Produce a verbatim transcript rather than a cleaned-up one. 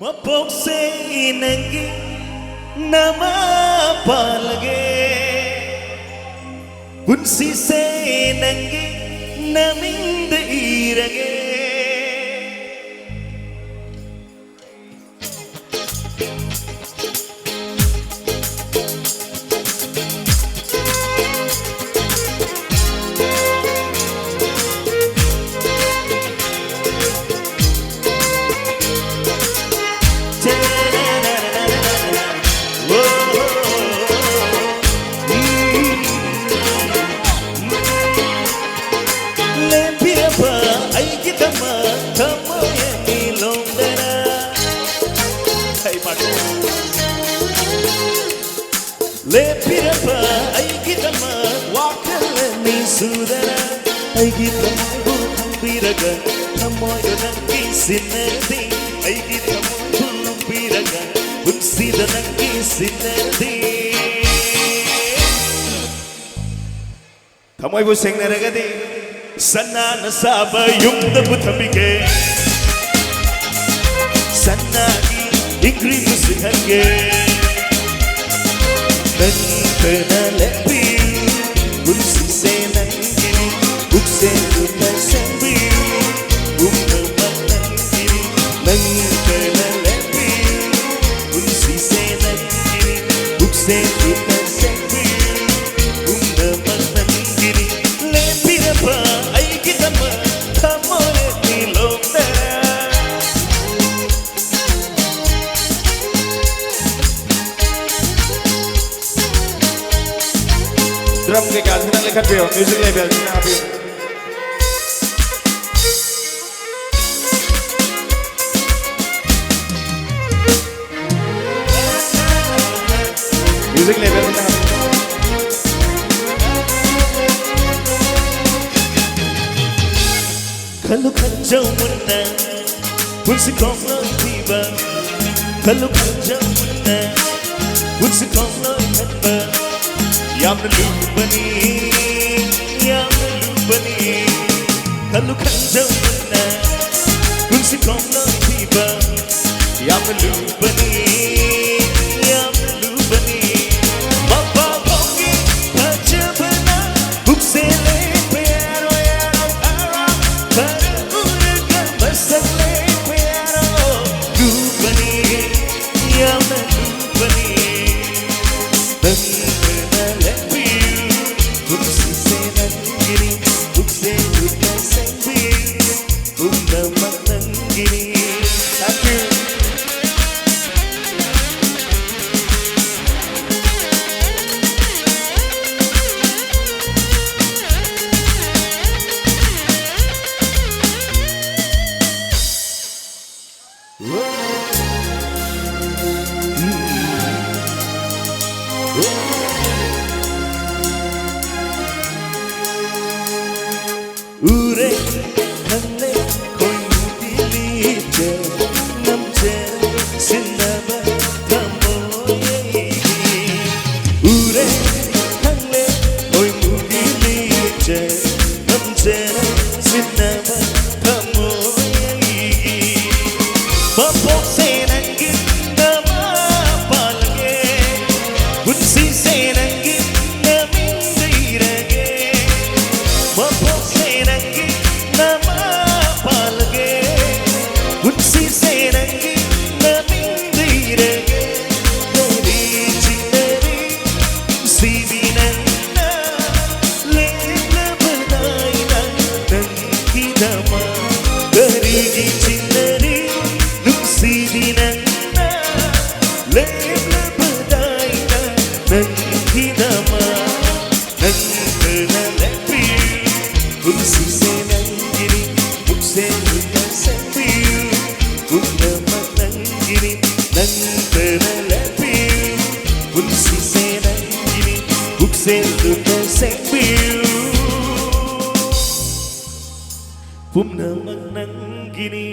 ꯃꯄꯣꯛꯁꯦ ꯅꯪꯒꯤ ꯅꯃꯥ ꯄꯥꯜꯂꯒꯦ, ꯄꯨꯟꯁꯤꯁꯦ ꯅꯪꯒꯤ ꯅꯃꯤꯡꯗ ꯏꯔꯒꯦ꯫ ꯂꯦꯞꯄꯤꯔꯕ ꯑꯩꯒꯤꯗꯃꯛ ꯊꯃꯣꯏ ꯑꯅꯤ ꯂꯣꯡꯗꯅ꯫ ꯍꯩ ꯃꯥ꯫ ꯂꯦꯞꯄꯤꯔꯕ ꯑꯩꯒꯤꯗꯃꯛ ꯋꯥꯈꯜ ꯑꯅꯤ ꯁꯨꯗꯅ꯫ ꯑꯩꯒꯤ ꯊꯃꯣꯏꯕꯨ ꯈꯪꯕꯤꯔꯒ ꯊꯃꯣꯏꯗꯣ ꯅꯪꯒꯤ ꯁꯤꯟꯅꯔꯗꯤ꯫ ꯑꯩꯒꯤ ꯊꯃꯣꯏꯕꯨ ꯂꯨꯞꯄꯤꯔꯒ ꯄꯨꯟꯁꯤꯗ ꯅꯪꯒꯤ ꯁꯤꯟꯅꯔꯗꯤ꯫ ꯊꯃꯣꯏꯕꯨ ꯁꯦꯡꯅꯔꯒꯗꯤ ꯁꯅꯥꯅ ꯁꯥꯕ ꯌꯨꯝꯗꯕꯨ ꯊꯝꯕꯤꯒꯦ꯫ ꯁꯅꯥꯒꯤ ꯏꯪꯒ꯭ꯔꯤꯕꯨ ꯁꯤꯡꯍꯟꯒꯦ꯫ ꯅꯪꯇꯅ ꯂꯦꯞꯄꯤꯌꯨ, ꯄꯨꯟꯁꯤꯁꯦ ꯅꯪꯒꯤꯅꯤ꯫ ꯄꯨꯛꯁꯦꯜꯗꯨꯅ ꯁꯦꯝꯕꯤꯌꯨ, ꯄꯨꯝꯅꯃꯛ ꯅꯪꯒꯤꯅꯤ꯫ ꯅꯪꯇꯅ ꯂꯦꯞꯄꯤꯌꯨ, ꯄꯨꯟꯁꯤꯁꯦ ꯅꯪꯒꯤꯅꯤ꯫ ꯄꯨꯛꯁꯦꯜꯗꯨꯅ ꯁꯦꯝꯕꯤꯌꯨ, ꯄꯨꯝꯅꯃꯛ ꯅꯪꯒꯤꯅꯤ꯫ ꯂꯦꯞꯄꯤꯔꯕ ꯑꯩꯒꯤꯗꯃꯛ ꯊꯃꯣꯏ ꯑꯅꯤ ꯂꯣꯝꯅ꯫ Drum ꯀꯩꯀꯥꯁꯤꯅ ꯂꯩꯈꯠꯄꯤꯌꯣ, music levelꯁꯤꯅ ꯍꯥꯞꯄꯤꯌꯨ꯫ Music levelꯁꯤꯅ ꯍꯥꯞꯄꯤꯌꯨ꯫ ꯈꯜꯂꯨ ꯈꯟꯖꯧ ꯃꯨꯟꯅ ꯄꯨꯟꯁꯤ ꯈꯣꯡꯂꯣꯏ ꯊꯤꯕ꯫ ꯈꯜꯂꯨ ꯈꯟꯖꯧ ꯃꯨꯟꯅ ꯄꯨꯟꯁꯤ ꯈꯣꯡꯂꯣꯏ ꯈꯟꯕ꯫ ꯌꯥꯝꯅ ꯂꯨꯕꯅꯤ, ꯌꯥꯝꯅ ꯂꯨꯕꯅꯤ꯫ ꯈꯜꯂꯨ ꯈꯟꯖꯧ ꯃꯨꯟꯅ ꯄꯨꯟꯁꯤ ꯈꯣꯡꯂꯣꯏ ꯊꯤꯕ꯫ ꯌꯥꯝꯅ ꯂꯨꯕꯅꯤ, ꯌꯥꯝꯅ ꯂꯨꯕꯅꯤ꯫ ꯃꯄꯥ ꯄꯣꯛꯀꯤ ꯐꯖꯕꯅ ꯄꯨꯛꯆꯦꯜ ꯂꯦꯞꯄ ꯌꯥꯔꯣꯏ, ꯌꯥꯔꯣꯏ, ꯌꯥꯔꯣꯏ꯫ ꯈꯔ ꯎꯔꯒ ꯃꯁꯛ ꯂꯦꯞꯄ ꯌꯥꯔꯣꯏ꯫ ꯂꯨꯕꯅꯤ, ꯌꯥꯝꯅ ꯂꯨꯕꯅꯤ꯫ ꯅꯪꯅ ꯂꯦꯞꯄꯤꯌꯨ, ꯄꯨꯟꯁꯤꯁꯦ ꯅꯪꯒꯤꯅꯤ꯫ ꯄꯨꯛꯆꯦꯜ ꯂꯨꯞꯅ ꯁꯦꯡꯕꯤꯌꯨ, ꯄꯨꯝꯅꯃꯛ ꯅꯪꯒꯤꯅꯤ꯫ Thank you. ꯎꯔꯦ, ꯈꯪꯂꯦ, ꯈꯣꯏꯃꯨꯒꯤ ꯂꯤꯆꯠ, ꯉꯝꯖꯔꯦ, ꯁꯤꯟꯅꯕ ꯊꯝꯃꯣꯏ ꯑꯩꯒꯤ꯫ ꯎꯔꯦ, ꯈꯪꯂꯦ, ꯈꯣꯏꯃꯨꯒꯤ ꯂꯤꯆꯠ, ꯉꯝꯖꯔꯦ, ꯁꯤꯟꯅꯕ ꯊꯝꯃꯣꯏ ꯑꯩꯒꯤ꯫ ꯃꯄꯣꯛꯁꯦ ꯅꯪꯒꯤ ꯅꯃꯥ ꯄꯥꯜꯂꯒꯦ, ꯄꯨꯟꯁꯤꯁꯦ ꯅꯪꯒꯤ ꯅꯃꯤꯡꯗ ꯏꯔꯒꯦ꯫ ꯃꯄꯣꯛꯁꯦ ꯅꯪꯒꯤ ꯅꯃꯥ ꯄꯥꯜꯂꯒꯦ, ꯄꯨꯟꯁꯤꯁꯦ ꯅꯪꯒꯤ ꯅꯃꯤꯡꯗ ꯏꯔꯒꯦ꯫ ꯀꯔꯤ ꯆꯤꯡꯅꯔꯤ ꯅꯨꯡꯁꯤꯕꯤ ꯅꯪꯅ ꯂꯦꯞꯂꯕꯗꯥꯏꯅ ꯅꯪꯒꯤꯗꯃꯛ꯫ ꯀꯔꯤꯒꯤ ꯆꯤꯡꯅꯔꯤ ꯅꯨꯡꯁꯤꯕꯤ ꯅꯪꯅ ꯂꯦꯞꯂꯕꯗꯥꯏꯅ ꯅꯪꯒꯤꯗꯃꯛ꯫ ꯅꯪꯅ ꯂꯦꯞꯄꯤꯌꯨ, ꯄꯨꯟꯁꯤꯁꯦ ꯅꯪꯒꯤꯅꯤ, ꯄꯨꯛꯆꯦꯜ ꯂꯨꯞꯅ ꯁꯦꯡꯕꯤꯌꯨ, ꯄꯨꯝꯅꯃꯛ ꯅꯪꯒꯤꯅꯤ꯫ ꯅꯪꯇꯅ ꯂꯦꯞꯄꯤꯌꯨ, ꯄꯨꯟꯁꯤꯁꯦ ꯅꯪꯒꯤꯅꯤ, ꯄꯨꯛꯆꯦꯜ ꯂꯨꯞꯅ ꯁꯦꯡꯕꯤꯌꯨ, ꯄꯨꯝꯅꯃꯛ ꯅꯪꯒꯤꯅꯤ꯫